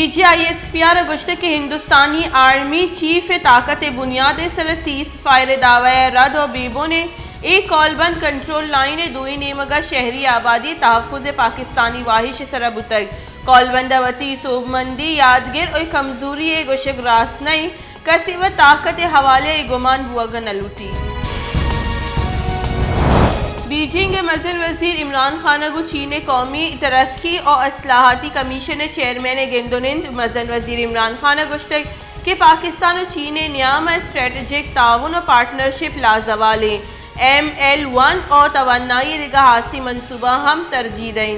D G I S P R ءَ گوشتگ کہ ہندوستانی آرمی چیف ءِ طاقت ءِ بنیاد ءِ سر ءَ سیز فائر ءِ دعوی ءَ رد ءُ بے بن ایں۔ اے کول بند کنٹرول لائن ءِ دوئیں نیمگ ءَ شہری آبادی ءِ تحفظ ءِ پاکستانی واہش ءِ سر ءَ بوتگ۔ کول بند ءَ وتی سوبمندی یات گر ءُ کمزوری ءِ گوشگ راست نہ ایں۔ کسے وت طاقت ءِ حوالہ ءَ گمان بوگ ءَ نہ لوٹی۔ بیجنگ ءِ مزن وزیر عمران خان ءَ گوں چین ءِ قومی ترقی ءُ اصلاحاتی کمیشن ءِ چیئرمین ءِ گند ءُ نند۔ مزن وزیر عمران خان ءَ گوشتگ کہ پاکستان ءُ چین ءِ نیام ءَ اسٹریٹجک تعاون ءُ پارٹنرشپ لازوال ایں۔ ایم ایل ون ءُ توانائی ءِ دگہ ہاسی منصوبہ ہم ترجیح دئیں۔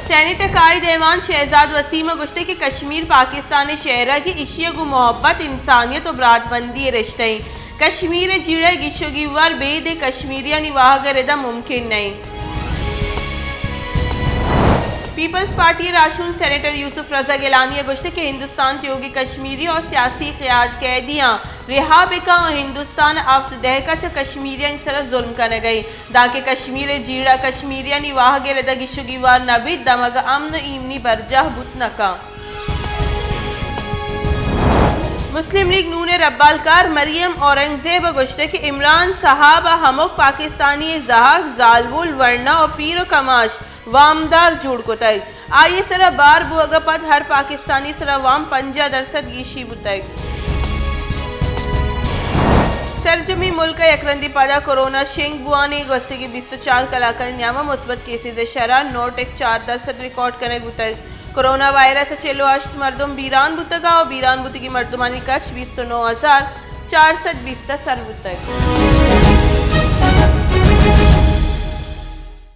سینیٹ ءِ قائد ایوان شہزاد وسیم ءَ گوشتگ کہ کشمیر پاکستان ءِ شہرگ ایں، ایشی ءَ گوں محبت، انسانیت ءُ براتبندی ءِ رشتہ ایں۔ کشمیر ءِ جیڑہ ءِ گیش ءُ گیوار بید ءِ کشمیریانی واہگ ءِ رد ءَ ممکن نہ ایں۔ پیپلز پارٹی ءِ راہشون سینیٹر یوسف رضا گیلانی ءَ گوشتگ کہ ہندوستان تیوگیں کشمیری ءُ سیاسی قیاد قیدیاں رہا بکن ءُ ہندوستان ءِ ہفت دہک ءَ چہ کشمیریانی سر ءَ ظلم کنگ ءَ ایں، دانکہ کشمیر ءِ جیڑہ کشمیریانی واہگ ءِ رد ءَ گیش ءُ گیوار نہ بیت، دمگ ءَ امن ءُ ایمنی برجاہ بوت نہ کنت۔ مسلم لیگ نون ءِ ربالکار مریم اورنگزیب ءَ گوشتگ کہ عمران صاحب ءَ ہمک پاکستانی ءِ زہگ، زالبول، ورنا ءُ پیر ءُ کماش وامدار جوڑ کتگ۔ آئی ءِ سر ءَ بار بوگ ءَ پد ہر پاکستانی ءِ سر ءَ وام پنجاہ درسد گیشی بوتگ۔ سرجمیں ملک ءَ یک رندے پدا کورونا شنگ بوان ایں۔ گوستگیں بیست ءُ چار کلاکانی نیام ءَ مثبت کیسز ءِ شرح نو ٹک چار درسد ریکارڈ کنگ بوتگ۔ کورونا وائرس ءَ چل ءُ ہشت مردم بیران بوتگ ءُ بیران بوتگیں مردمانی کچ بیست ءُ نو ہزار چار سد بیست ءَ سر بوتگ۔